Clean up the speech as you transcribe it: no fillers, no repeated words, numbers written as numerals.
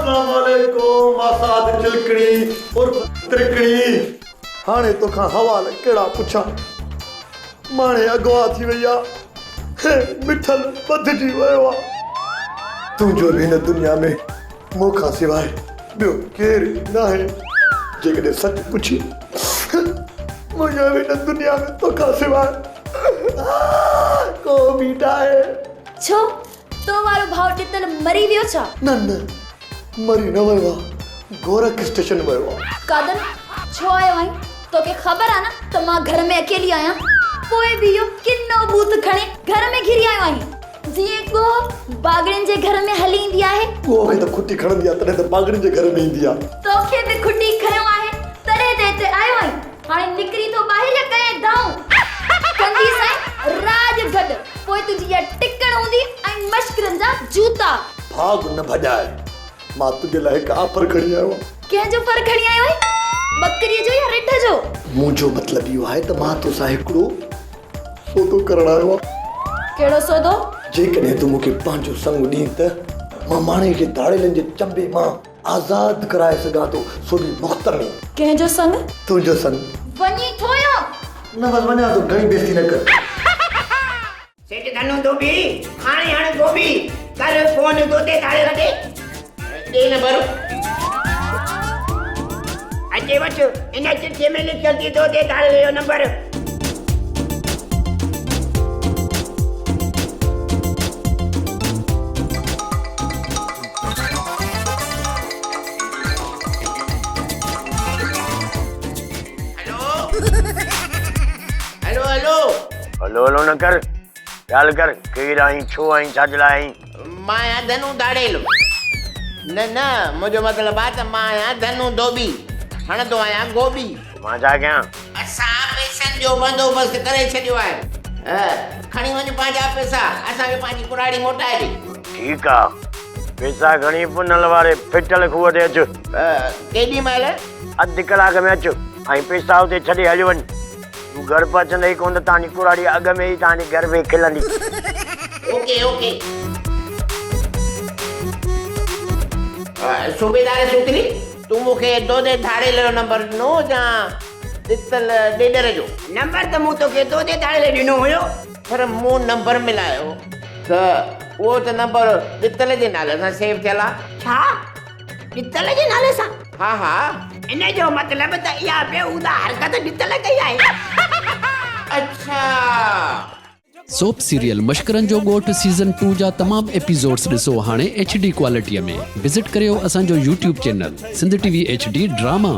اسلام عليڪم مان سعد چلڪڻي عرف ترڪڻي. هاڻي توکان حوال ڪهڙا پڇان. ماڻي اغوا ٿي وئي آ. مٺل ٻڌجي ويو آ. تنهنجو به هن دنيا ۾ مون کان سواء ٻيو ڪير ئي ناهي. جيڪڏهن سچ پڇين منهنجو به هن دنيا ۾ توکان سواء ڪو به ناهي. ڇو؟ تو وارو ڀاء ڏتل مري ويو ڇا؟ نه نه مري نه ويو آ، گورک اسٽيشن ويو آ. قادن ڇو آيو آهين؟ توکي خبر آ نه ته مان گهر ۾ اڪيلي آهيان، پوء به اهو ڪنو ٻوٿ کڻي گهر ۾ گهري آيو آهين، جيئن ڳوهه باگڙين جي گهر ۾ هلي ايندي آهي. ڳوهه کي ته کٽي کڻندي آ تڏهن ته باگڙين جي گهر ۾ ايندي آ. توکي به کٽي کنيو آهي تڏهن ته هتي آيو آهين. هاڻي نڪرين ٿو ٻاهر يا ڪنهن دانهون ڪنديسانء راڄ گڏ، پوء تنهنجي اها ٽڪڻ هوندي ۽ مشڪرن جا جوتا. ڀاڳ نه ڀڄاء، مان تنهنجي لاء هڪ آفر کڻي آيو آهيان. ڪنهن جو ڦر کڻي آيو آهين؟ ٻڪريء جو يا رڍ جو؟ منهنجو مطلب اهو آهي ته مان توسان هڪڙو سودو ڪرڻ آيو آهيان. ڪهڙو سودو؟ جيڪڏهن تون مون کي پنهنجو سڱ ڏين ته مان ماڻهي کي ڌاڙيلن جي چنبي مان آزاد ڪرائي سگهان ٿو، سو به مفت ۾. ڪنهن جو سڱ؟ تنهنجو سڱ. وڃين ٿو يا؟ نه بس وڃان ٿو، گهڻي بيستي نه ڪر. سيٺ ڌنو ڌوٻي، هاڻي هڻ گوبي، ڪر فون دودي ڌاڙي رڏي. ڏي نمبر. اچي وٺ، ان چٺيء ۾ لکيل ٿي دودي ڌاڙيل جو نمبر. هلو هلو هلو. هلو هلو نه ڪر، ڳالهه ڪر، ڪير آهين، ڇو آهين، ڇا جي لاء آهين؟ مان آهيان ڌنو ڌاڙيل. نه نه، منهنجو مطلب آهي ته مان آهيان ڌنو ڌوٻي، هڻندو آهيان گوٻي. مان ڇا ڪيان؟ اسان پئسن جو بندوبست ڪري ڇڏيو آهي. کڻي وڃ پنهنجا پئسا، اسان کي پنهنجي ڪراڙي موٽائي ڏي. ٺيڪ آ، پئسا کڻي پنهل واري ڦٽل کوهه تي اچ. ڪيڏي مهل؟ اڌ ڪلاڪ ۾ اچ ۽ پئسا اتي ڇڏي هليو وڃ. تون گهر پهچندي ئي ڪونه ته تنهنجي ڪراڙي اڳ ۾ ئي تنهنجي گهر ويهي کلندي. Okay okay. صوبيدار سوتري، تون مون کي دودي ڌاڙيل جو نمبر ڏنو يا ڏتل ڏيڏر جو؟ نمبر ته مون توکي دودي ڌاڙيل ڏنو هيو. پر مون نمبر ملايو ته اهو ته نمبر ڏتل جي نالي سان سيو ٿيل آ. ڇا؟ ڏتل جي نالي سان؟ ها ها. ان جو مطلب ته اها بيهوده حرڪت ڏتل ڪئي آهي. اڇا. سوپ سيريل مشڪرن جو ڳوٺ سيزن ٽو جا تمام ايپيسوڊس ڏسو هاڻي ايڇ ڊي ڪوالٽي ۾ وزٽ ڪريو اسان جو YouTube channel Sindh T V H D drama.